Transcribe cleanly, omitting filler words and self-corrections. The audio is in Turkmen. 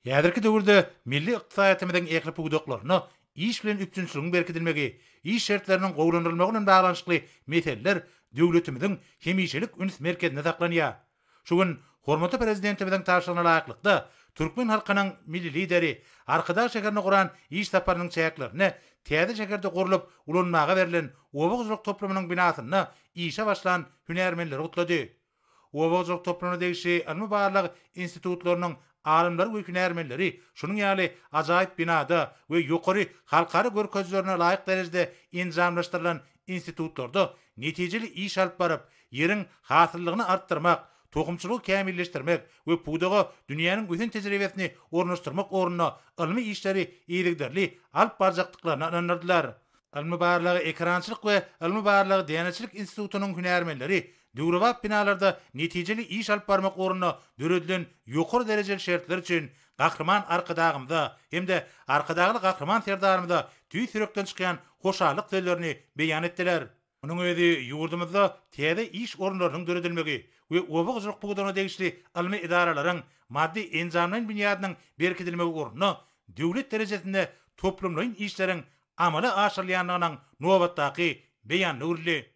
Häzirki döwürde milli ykdysadyýetimiziň ähli pudaklarynda iş bilen üpjünçiligiň berkidilmegi, iş şertleriniň gowulandyrylmagy bilen baglanyşykly meseleler döwletimiziň hemişelik üns merkezinde saklanýar. Şu gün hormatly Prezidentimiziň tabşyrygyna laýyklykda, türkmen halkynyň Milli Lideri Arkadag şäherine guran iş saparynyň çäklerinde täze şäherde gurlup ulanmaga berlen oba hojalyk toplumynyň binasynda işe başlan hünärmenleri gutlady. Oba hojalyk toplumyna degişli ylmy-barlag institutlarynyň alymlary we hünärmenleri şunuň ýaly ajaýyp binada we ýokary halkara görkezijilerine laýyk derejede enjamlaşdyrylan institutlarda netijeli iş alyp baryp, ýeriň hasyllylygyny artdyrmak, tohumçylygy kämilleşdirmek we pudaga dünýäniň ösen tejribesini ornaşdyrmak ugrunda ylmy işleri yzygiderli alyp barjakdyklaryna ynandyrdylar. Ylmy-barlag ekerançylyk we ylmy-barlag däneçilik institutynyň hünärmenleri döwrebap binalarda netijeli iş alyp barmak ugrunda döredilen ýokary derejeli şertler üçin Gahryman Arkadagymyza hem-de Arkadagly Gahryman Serdarymyza tüýs ýürekden çykýan hoşallyk sözlerini beýan etdiler. Munuň özi ýurdumyzda täze iş orunlarynyň döredilmegi we oba hojalyk pudagyna degişli ylmy edaralaryň maddy-enjamlaýyn binýadynyň berkidilmegi ugrunda döwlet derejesinde toplumlaýyn işleriň amala aşyrylýandygynyň nobatdaky beýanyna öwrüldi.